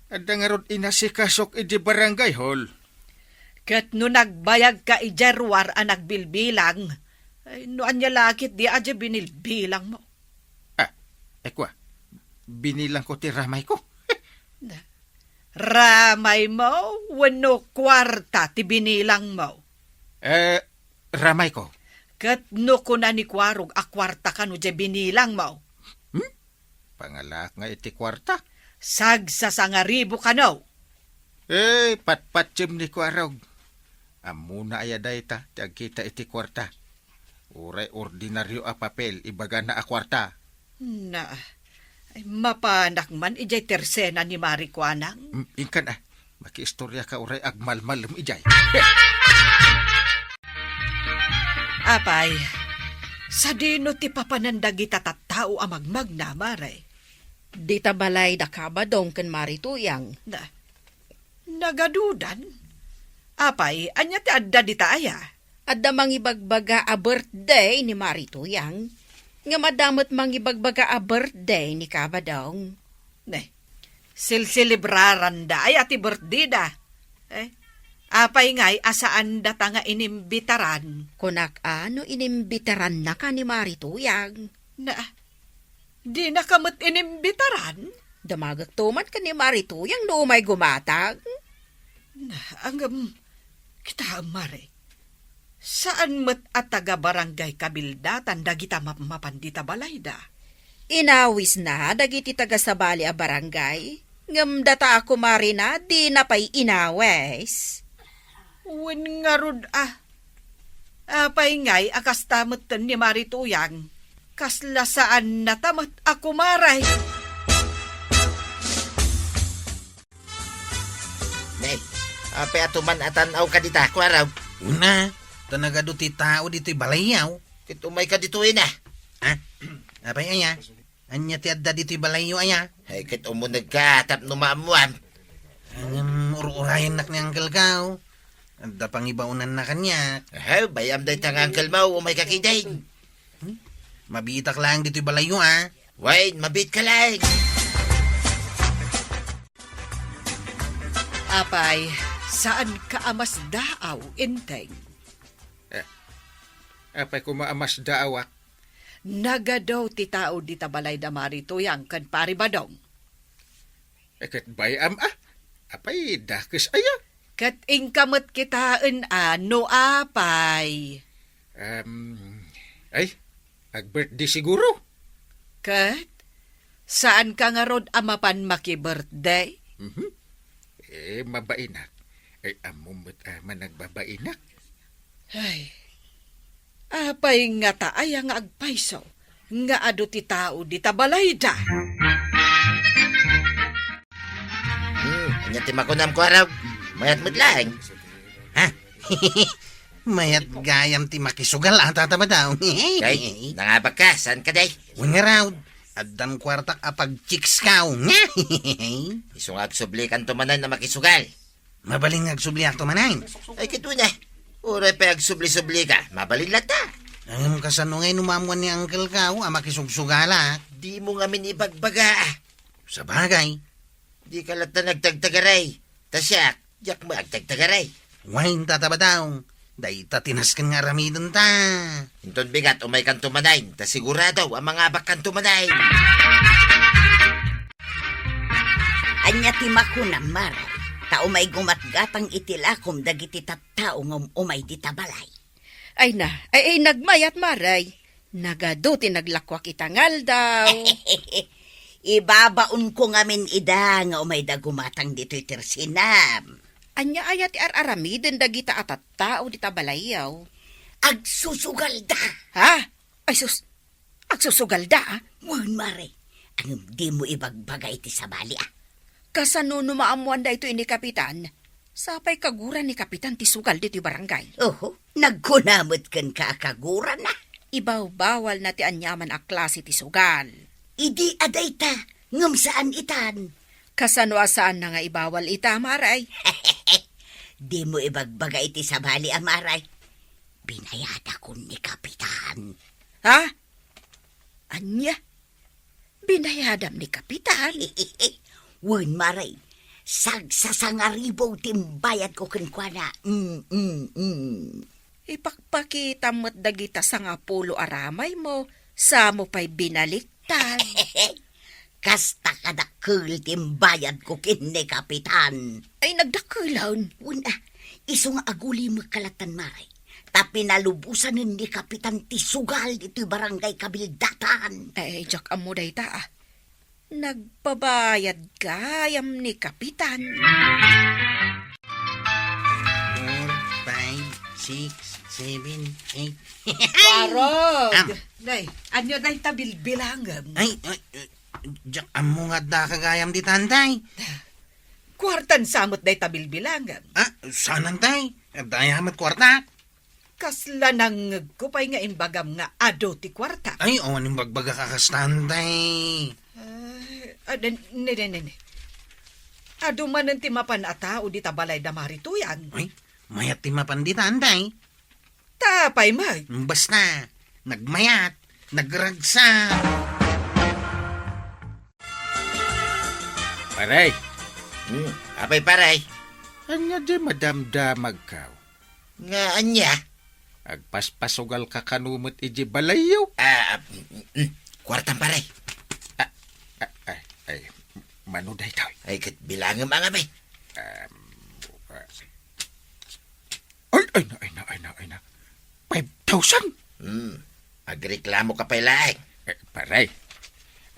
Adda ngarud inasikasok idi barangay hall. Ket no nagbayagka idiay ruar a nagbilbilang, ay, no ania la ketdi a di binilbilangmo? Ah, ay kua, binilangko ti ramayko. Na, ramaymo wenno kuarta ti binilangmo? Eh, ramayko. Ket no kuna ni Kuarog a kuarta kano di binilangmo? Hmm? Pangalaak nga iti kuarta? Sagsasangaribo kano. Eh, patpatiem ni Kuarog. Ammona aya dayta ti agkita iti kuarta? Uray ordinario a papel ibagana a kuarta. Na, ay, mapanak man idiay tersena ni Mari Kuanang. Mm, inkan a, makiistoriaka uray agmalmalem idiay. Apay, sadino ti papanan dagita tattao a magmagna, Mare? Dita balay da Kabadong ken Mari Tuyang. Na, nagadudan? Apay, ania ti adda dita aya? Adda mangibagbaga a birthday ni Mari Tuyang, ngem adda met mangibagbaga a birthday ni Kabadong. Ne, silselebraranda aya ti birthday da? Eh, apay ngay a saan data nga inimbitaran? Kunak a no inimbitarannaka ni Mari Tuyang. Na, dinaka met inimbitaran? Damagek to man ken ni Mari Tuyang no umay gumatang. Na, ngem, kitaem, Mare. Saan met a taga-barangay kabildatan dagita mapmapan dita balayda. Inawisna dagiti taga-sabali a barangay, ngem data a kumarina dina pay inawis. Wen ngarud a, apay ngay a kasta metten ni Mari Tuyang? Kasla saannata met a kumare. Ne, apay a tuman a tan-awka dita, Kuarog? Una, ta nagadu ti tao ditoy balayyo. Ket umayka ditoy na. Ha? Apay aya? Ania ti adda ditoy balayyo aya? Ay, ket umunegka tapno maammuam. Ngem ur-urayennak ni Uncle Kao. Adda pangibaonanna kaniak. Ahem, bay-am dayta nga uncle mo, umayka ketdin. Hmm? Mabiitak laeng ditoy balayyo, a. Wen, mabiitka laeng. Apay, saanka a masdaaw, Enteng? Eh, apay koma a masdaawak? Nagadu ti tao dita balay da Mari Tuyang ken Pari Badong. Eh, ket bay-am a? Apay, dakes aya? Ket inka met kitaen a no apay. Em, ay, ag-birthday siguro? Ket, saanka ngarud a mapan maki-birthday? Mhm. Eh, mabainak. Ay, ammom met a managbabainak. Ay, apay ngata aya nga agpayso nga adu ti tao dita balayda? Hmm, ania ti makunam, Kuarog? Mayat met laeng. Ha? Mayat gayam ti makisugal a, Tata Badong. Ay, nangabak ka, saan ka, day? Wen ngarud, addan kuartak a pag-chicks ka. Isu nga agsublikanto manen a makisugal. Mabalin nga agsubliakto manen. Ay, kito na. Uray pay agsubli-subli ka, mabalin latta. Ngem kasano ngay no maammuan ni Uncle Kao a makisugsugalak? Dimo ngamin ibagbaga. Sabagay. Dika latta nagtagtagaray. Ta siak, Diak met agtagtagaray. Wen, Tata Badong, dayta ti nasken nga aramidenta. Inton bigat, umaykanto manen, ta sigurado a mangabakkanto manen. Ania ti makunam, Maray? Ta umay gumatgatang iti lakom dagiti tattao nga um-umay dita balay. Ay na, ay, ay, nagmayat, Maray. Nagadu ti naglakuak ita nga aldaw. Ibabaonko ngamin ida nga umayda gumatang ditoy tersenam. Ania aya ti ar-aramiden dagita a tattao dita balayyo? Agsusugalda. Ha? Ay sus, agsusugalda, a? Wen, Maray. Ngem dimo ibagbaga iti sabali, a? Kasano no maammoan daytoy ni Kapitan? Sapay kaguran ni Kapitan ti sugal ditoy barangay. Oho, nagkuna met kenka a kaguran, a? Ibawbawalna ti aniaman a klase ti sugal. Idi a dayta, ngem saan itan. Kasano a saanna nga ibawal ita, Maray? Dimo ibagbaga iti sabali, a, Maray. Binayadakon ni Kapitan. Ha? Ania? Binayadam ni Kapitan? Wen, Maray. Sagsasangaribu ti imbayadko kenkuana. Mm, mm, mm. Ipakpakita met dagita sangapulo a ramaymo, sa mo pay binaliktad. Kasta kadakkel ti imbayadko ken ni Kapitan. Ay, nagdakkelen. Wen, a, isu nga agulimekka lattan, Maray. Ta pinalubosanen ni Kapitan ti sugal ditoy barangay Kabildatan. Ay, diak ammo dayta, a. Nagpabayad gayam ni Kapitan. Four, five, six, seven, eight. Warog! Am. Day, ania dayta bilbilangem? Ay, ay, ay, diak ammo nga adda ka gayam ditan, day. Kuartan sa met dayta bilbilangem? A, saan, day? Adda aya met kuarta? Kasla nangngegko pay nga imbagam nga adu ti kuarta. Ay, awan imbagbagak a kastan, day. Ay, a, ne, ne, ne, ne. Adu manen ti mapan a tao dita balay da Maritoyan. Ay, mayat ti mapan ditan, day. Ta apay met? Basta, nagmayat, nagragsak. Pare. Hmm, apay, pare? Ania di madamdamagkaw? Nga ania? Agpaspasugalka kano met iti balayyo? A, a, mm, mm, kuartam, pare. A, a, ay, ay, mano daytoy? Ay, ket bilangem a ngamin. Am, a, ay, ay na, ay na, ay na, ay na. Five thousand? Hmm. Agreklamoka pay laeng. E, pare.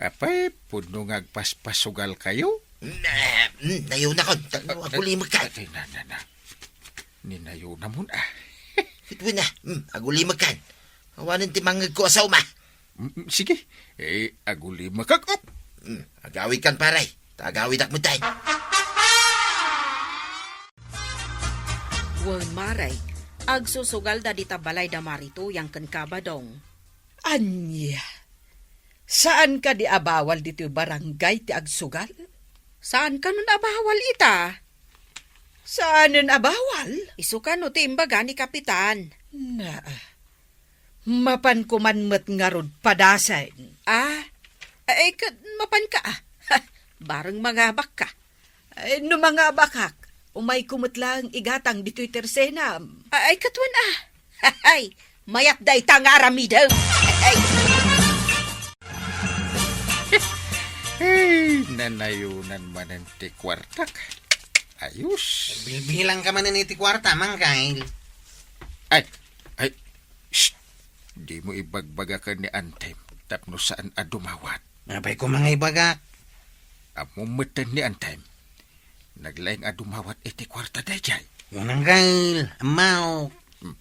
Apay, pudno nga agpaspasugalkayo? Mm, e, mm, nayunakon. Ta-, agulimekkan. Ay, na, na, na. Ninayunamon, a. Ket wen, a. Mm, agulimekkan. Awanen ti mangngegko a saoma. Mm, mm, sige. E, agulimekak, op. Mm, agawidkan, pare. Ta agawidak met, ay. Wen, Maray, agsusugalda dita balay da Maritoyan ken Kabadong. Ania? Saan kadi a bawal ditoy barangay ti agsugal? Saan kanon a bawal ita? Saanen a bawal? Isu kano ti imbaga ni Kapitan. Naa. Mapanko man met ngarud padasen. A? Ay, ket mapanka, a. Bareng mangabakka. Ay, no mangabakak, umayko met laeng igatang ditoy tersenam. Ay, ket wen, a. Ay, mayat dayta nga aramidem. Ay. Ay, nanayonan manen ti kuartak. Ayos. Bilbilangka manen iti kuarta, Mang Kyle. Ay, ay, shh! Dimo ibagbaga ken ni Antem tapno saan a dumawat. Apay koma nga ibagak? Ammom metten ni Antem. Naglaing a dumawat iti kuarta daydiay. Wen, Uncle, ammok. Hmm.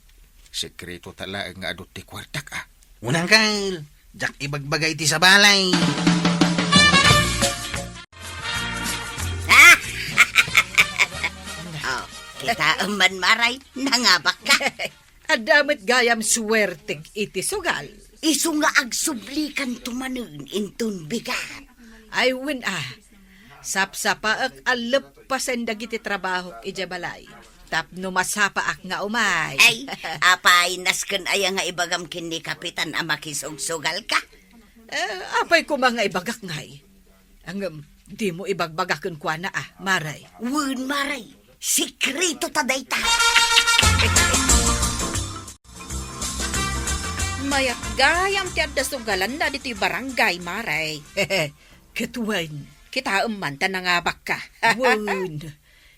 Sekreto ta laeng nga adu ti kuartak, a. Wen, Uncle, diak ibagbaga iti sabali. Oh, kitaem man, Maray, nangabakka. Adda met gayam suwertek iti sugal. Isu nga agsublikanto manen inton bigat. Ay, wen a. Sapsapaek a leppasen dagiti trabahok idiay balay tapno masapaak nga umay. Ay, apay, nasken aya nga ibagam ken ni Kapitan a makisugsugalka? Eh, apay koma nga ibagak ngay? Ngem, dimo ibagbaga kenkuana a, Maray. Wen, Maray. Sikreto ta dayta. Mayat gayam ti adda sugalanna ditoy barangay, Mare. Ket wen. Kitaem man ta nangabakka. Wen.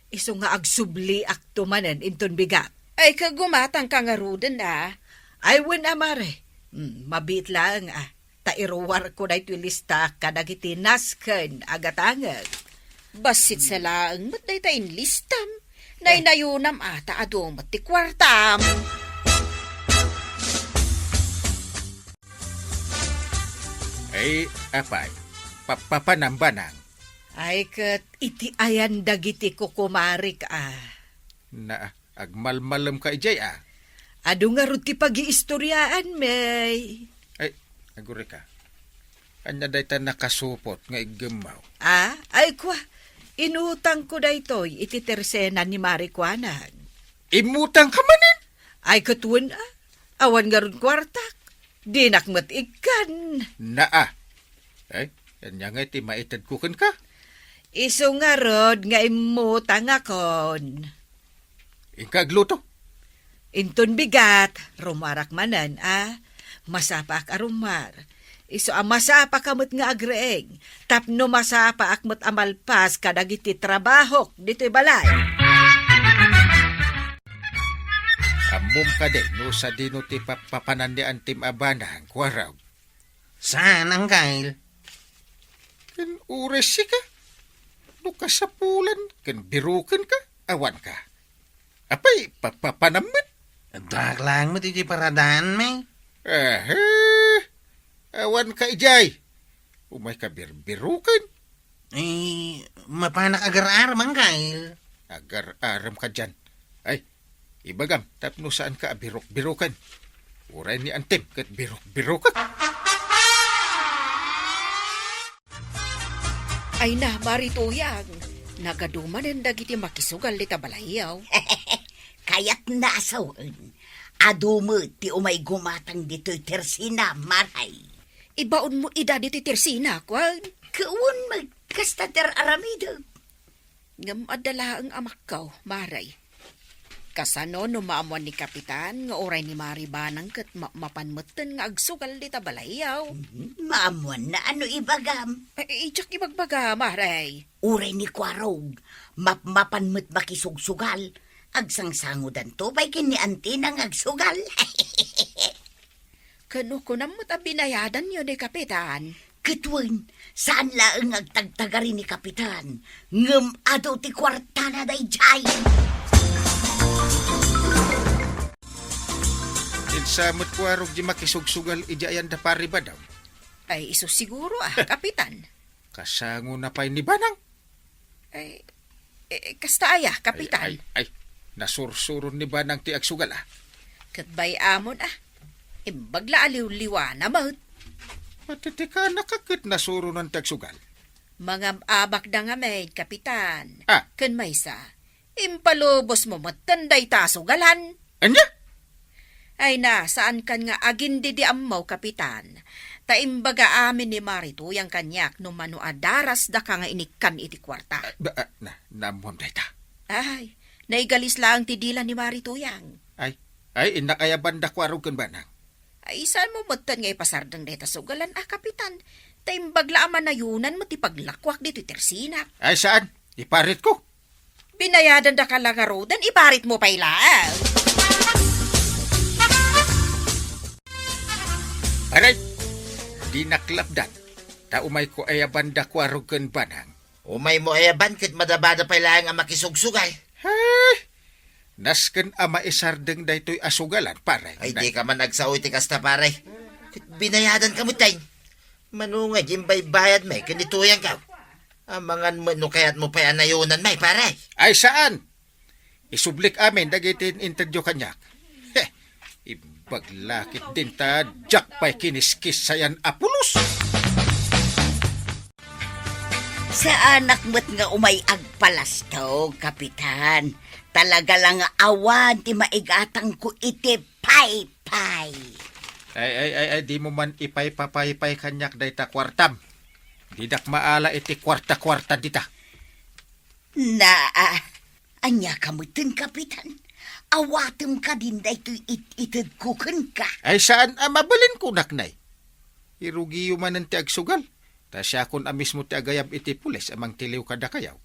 Isu nga agsubliakto manen inton bigat. Ay, kagumatangka ngaruden, a. Ay, wen a, Mare. Hmm, mabiit laeng a. Ta iruarko daytoy lista kadagiti nasken a gatangek. Bassit sa laeng met dayta inlistam. Naynayonam a ta adu met ti kuartam. Ay, apay, pa-, papanam, Banang? Ay, ket iti ayan dagiti kukumarik a. Na, agmalmalemka idiay a. Adu ngarud ti pagiistoriaan, may. Ay, agurika. Ania dayta nakasupot nga iggemmaw? A, ay kua, inutangko daytoy iti tersena ni Mari Kuanag. Immutangka manen? Ay, ket wen a. Awan ngarud kuartak. Dinak met ikkan. Naa. Ay, ania ngay ti maitedko kenka? Isu ngarud nga immutangakon. Inka agluto. Inton bigat, rumarak manen, a. Masapaak a rumar. Isu a masapaka met nga agreeng, tapno masapaak met a malpas kadagiti trabahok ditoy balay. Ammom kadi no sadino ti papapanan ni Antim a Banang, Kuarog? Saan, Angkel? Ken uray sika, no kasapulan ken birokenka, awanka. Apay, papapanam met? Addaak laeng met iti paradaan, may. Aha! Awanka idiay. Umayka birbiroken. Eh, mapanak agar-arem, Angkel. Agar-arem ka diyan. Ay, ibagam, tapno saanka a birok-biroken. Uray ni Antim ket birok-birokek. Ay na, Mari Tuyang, nagadu manen dagiti makisugal dita balayyo. Kayatna a sawen, adu met ti umay gumatang ditoy tersina, Maray. Ibaonmo ida ditoy tersina, kuan? Ket wen met, kasta ti ar-aramidek. Ngem adda laeng a makkaw, Maray. Kasano no maammuan ni Kapitan nga uray ni Mari Banang ket ma-, mapan metten nga agsugal dita balayyo? Mhm, maammuanna a no ibagam. Ay, idiak ibagbaga, Maray. Uray ni Kuarog, mapmapan met makisugsugal. Agsangsangodanto pay ken ni Antina nga agsugal. Ken kunam met a binayadanyo ni Kapitan. Ket wen, saan laeng nga agtagtagari ni Kapitan, ngem adu ti kuartana daydiay. Insa met Kuarog di makisugsugal idi ayan da Pari Badam? Ay, isu siguro, a, Kapitan. Kasangona pay ni Banang? Ay, eh, kasta aya, Kapitan? Ay, ay, ay, nasursuron ni Banang ti agsugal, a. Ket bay-amon, a. Imbag la a liwliwana met. Matitikanak a ket nasuronan ti agsugal. Mangab-abakda ngamin, Kapitan. A. Ken maysa, impalubosmo metten dayta a sugalan. Ania? Ay na, saankan nga agindidi ammo, Kapitan. Ta imbaga amin ni Mari Tuyang kaniak no mano a darasdaka nga inikkam iti kuarta. Ah, ba, ah, na, naammoam dayta. Ay, naigalis laeng ti dila ni Mari Tuyang. Ay, ay, innak aya banda Kuarog ken Banang? Ay, saanmo metten nga ipasardeng dayta sugalan a, Kapitan. Ta imbag la a manayonanmo ti paglakuak ditoy tersina. Ay, saan? Iparitko. Binayadandaka la ngaruden, iparitmo pay laeng. Aray, dinak lapdan. Ta umayko aya banda Kuarog ken Banang. Umaymo aya ban ket madabada pay laeng a makisugsugal. Hay! Nasken a maisardeng daytoy a sugalan, pare. Ay, dika man agsao iti kasta, pare. Ket binayadanka met, tay. Mano nga imbaybayad met ken ni Tuyang ka? Amangan met no kayatmo pay a nayonan met, pare. Ay, saan? Isublik amin dagiti in-intedyo kaniak. Heh, imbag la ketdin ta diak pay kiniskis sayan a pulos. Saanak met nga umay agpalastog, Kapitan. Talaga la nga awan ti maigatangko iti paypay. Ay, ay, ay, ay, dimo man ipaypapaypay kaniak dayta kuartam. Didak maala iti kuarta-kuarta dita. Naa, Ania ka metten, Kapitan? Awatem kadin daytoy it-itedko kenka? Ay, saan a mabalin kunak, nay. Irugiyo manen ti agsugal. Ta siakon a mismo ti agayab iti pulis a mangtiliw kadakayo.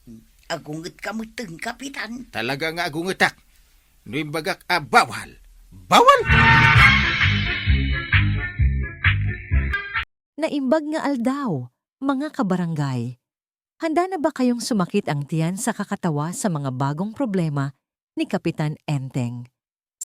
Agunget ka metten, Kapitan. Talaga nga agungetak. No imbagak a bawal, bawal! Naimbag nga aldaw, mga kabarangay. Handa na ba kayong sumakit ang tiyan sa kakatawa sa mga bagong problema ni Kapitan Enteng?